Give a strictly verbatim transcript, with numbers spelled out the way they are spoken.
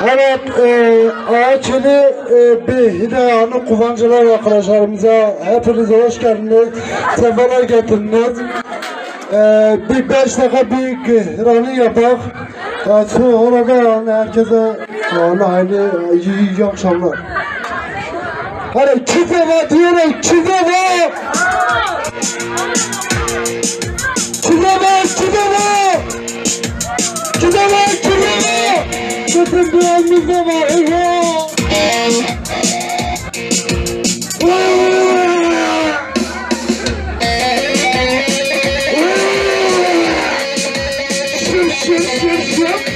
Evet, e, Ağaçeli, e, bir hidayani Kuvancılar arkadaşlarımıza hepiniz hoş geldiniz. Sefalar getirdiniz. E, bir beş dakika bir gıhranı yapak. E, sonra da yani herkese yani hayırlı, iyi, iyi akşamlar. Hadi çift defa diyorum, çift defa. Çift defa, çift defa. Çift defa, çift defa. Bütün duamızda var. Eyvah. Şıp, şıp, şıp, şıp.